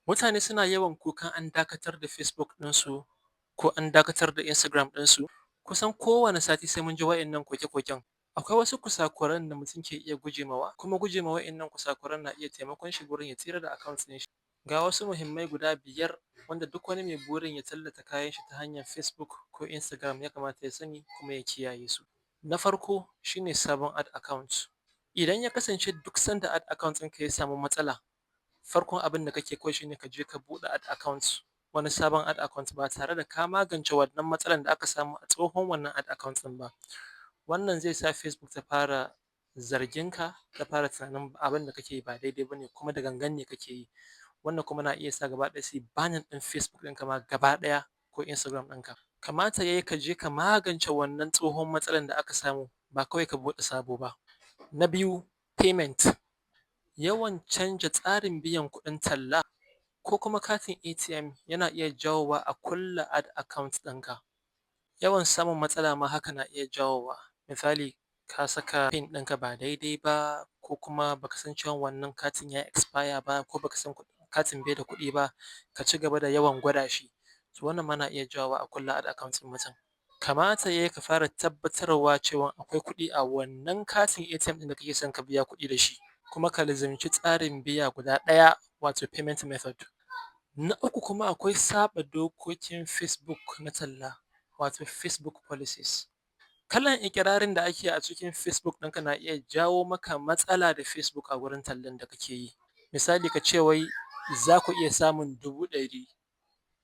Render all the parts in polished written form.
Mutane suna yawan kukan an dakatar da Facebook ɗinsu ko an dakatar da Instagram ɗinsu. Kusan kowane sati sai mun ji wa'innan koke-koken. Akwai wasu kusakuran da mutum ke iya guje mawa, kuma guje ma wa'innan kusakuran na iya taimakon shi gurin ya tsira da account ɗin shi. Ga wasu muhimmai guda 5 wanda duk wani mai burin ya tallata kayan shi ta hanyar Facebook ko Instagram ya kamata ya sani kuma ya kiyaye su. Na farko shi ne sabon ad account. Idan ya kasance duk sanda ad account ɗinka ya samu matsala, farkon abin da kake kawai shi ne ka je ka buɗe ad account, wani sabon ad account, ba tare da ka magance wannan matsalan da aka samu a tsohon wannan ad account ɗin ba, wannan zai sa Facebook ta fara zargin ka, ta fara tunanin abin da kake yi ba daidai ba ne kuma da gangan ne kake yi. Wannan kuma na iya sa gaba ɗaya su yi banning ɗin Facebook ɗinka ma gaba ɗaya ko Instagram ɗinka. Kamata ya yi ka je ka magance wannan tsohon matsalan da aka samu, ba kawai ka buɗe sabo ba. Na biyu, payment. Yawan canja tsarin biyan kuɗin talla ko kuma katin ATM yana iya jawowa a kulle ad account ɗinka. Yawan samun matsala ma haka na iya jawowa. Misali, ka saka PIN ɗinka ba daidai ba, ko kuma ba ka san cewa wannan katin ya expire ba, ko ba ka san katin bai da kuɗi ba, ka ci gaba da yawan gwada shi. To, wannan ma na iya jawowa a kulle ad account ɗin mutum. Kamata ya yi ka fara tabbatarwa cewa akwai kuɗi a wannan katin ATM ɗin da kake son ka biya kuɗi da shi, kuma ka lizimci tsarin biya guda ɗaya, wato payment method. Na uku kuma, akwai saɓa dokokin Facebook na talla, wato Facebook policies. Kalan iƙirarin da ake a cikin Facebook ɗinka na iya jawo maka matsala da Facebook a wurin tallan da kake yi. Misali, ka ce wai za ku iya samun 100,000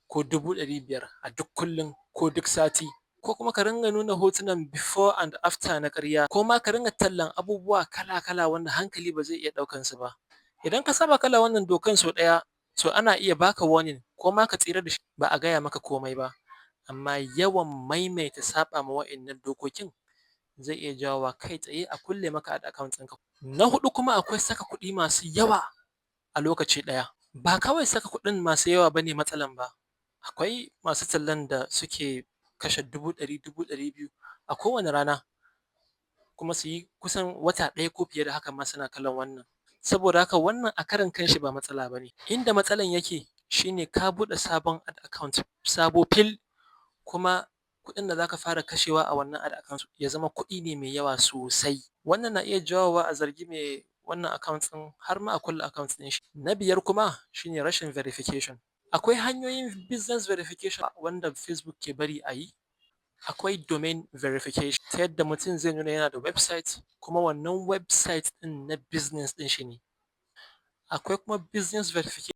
ko 500,000 a duk kullum ko duk sati, ko kuma ka ringa nuna hotunan before and after na ƙarya, ko ma ka ringa tallan abubuwa kala-kala wanda hankali ba zai iya ɗaukan su ba. Idan ka saɓa kalan wannan dokan sau ɗaya, to ana iya baka warning ko ma ka tsira da shi ba a gaya maka komai ba. Amma yawan maimaita saɓa ma wa'innan dokokin zai iya jawowa kai tsaye a kulle maka ad account ɗinka. Na huɗu kuma, akwai saka kuɗi masu yawa a lokaci ɗaya. Ba kawai saka kuɗin masu yawa ba ne matsalan ba, akwai masu tallan da suke kashe 100,000, 200,000 a kowane rana, kuma su yi kusan wata ɗaya ko fiye da haka ma suna kalan wannan. Saboda haka, wannan a karan kanshi ba matsala ba ne. Inda matsalan yake shi ne ka buɗe sabon ad account sabo fil, kuma kuɗin da za ka fara kashewa a wannan ad account ya zama kuɗi ne mai yawa sosai. Wannan na iya jawowa a zargi mai wannan account ɗin har ma a kulle account ɗin shi. Na biyar kuma shi ne rashin verification. Akwai hanyoyin business verification wanda Facebook ke bari a yi. Akwai domain verification, ta yadda mutum zai nuna yana da website kuma wannan website ɗin na business ɗin shi ne. Akwai kuma business verification.